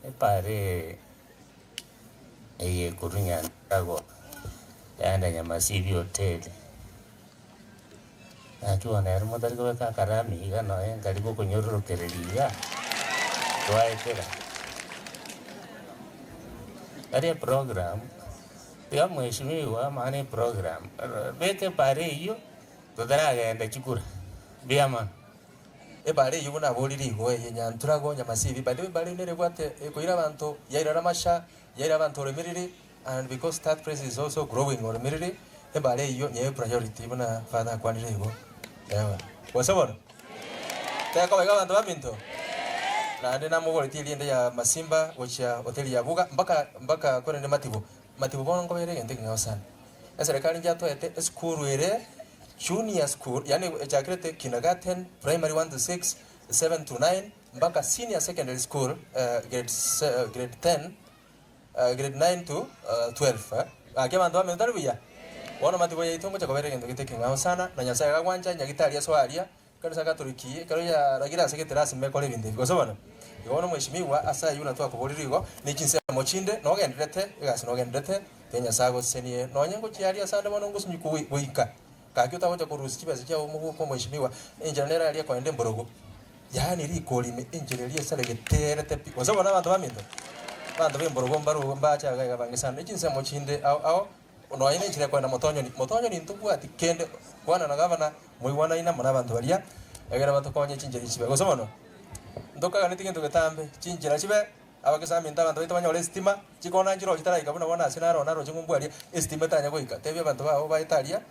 Epaara eye ekorwa Nyandago yaenda Nyamasibi hoteli, naki bono ere motari kobeka akarami iga nonya nkari gokonyororokereria iga, twaetera. Tari eprogram, tiga mheshimiwa amang'ana eprogram, beka epaara eywo totaragenda chikura, mbuya mono. Ebara eyio buna aborire igo eye Nyanturago, Nyamasibi, by the way ebara eyio nere ebwate ekoira abanto yaira Ramasha, yaira abanto Oromiriri and because that place is also growing Oromiriri, ebara eyio neye priority buna father akwanire igo. Eeh gose bono? Tekoba iga abanto baminto? Naende namoboretie eriende ya Masimba gochia hoteli ya Buga mpaka mpaka korende Matibo, Matibo bono nkobera egento ekeng'ao sana. Eserekari nchiatoete esukuru ere Junior school, yaani echakerete kindergarten, primary 1 to 6, 7 to 9, mpaka senior secondary school grade grade 10, grade 9 to 12. Gaki abanto bamino tari buya? Bono matibo yaito ngocha kobera egento gete ekeng'ao sana, na Nyasaye gagwancha nyagitari asoe aria, Ekanisa Katoliki ekero yaragire ase gete lasima ekore ebinto ebi, gose bono? Igo bono mweshimiwa, ase ayio buna twakoborire igo, ne chinsemo chinde nogendererete, egasi nogendererete, tiga Nyasae agosesenie. Nonye ngochia aria ase ande bono ngosunyukwa goika, gaki otagocha korusia chibesa chiao omoguko omweshimiwa, enchera nere aria ekoenda emborogo, yaani rikori ime enchera eria esaregete pi, gose bono abanto baminto? Abanto b'emborogo mbaroo mbache iga iga abange sana, ne chinsemo chinde ao ao. Nonya nenchera ekoenda motonyoni, motonyoni ntobwati kende, kwana na gavana, moigwanaine amo nabanto baria, egere batokonye chinchera echi chibe. Gose bono, ntokaganeti gento getambe, chinchera chibe, abagesaminto abanto baito banyore esitima, chikona nchiroo chitaraika buna bono ase naro naroche ng'umbu aria, esitima etanya goika. Tebia abanto bao baete aria,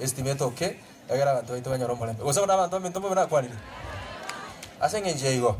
esitima etoke, egere abanto baito banyore omorembe. Gose bono abanto baminto mbobe nakwanire? Ase eng'encho ya igo.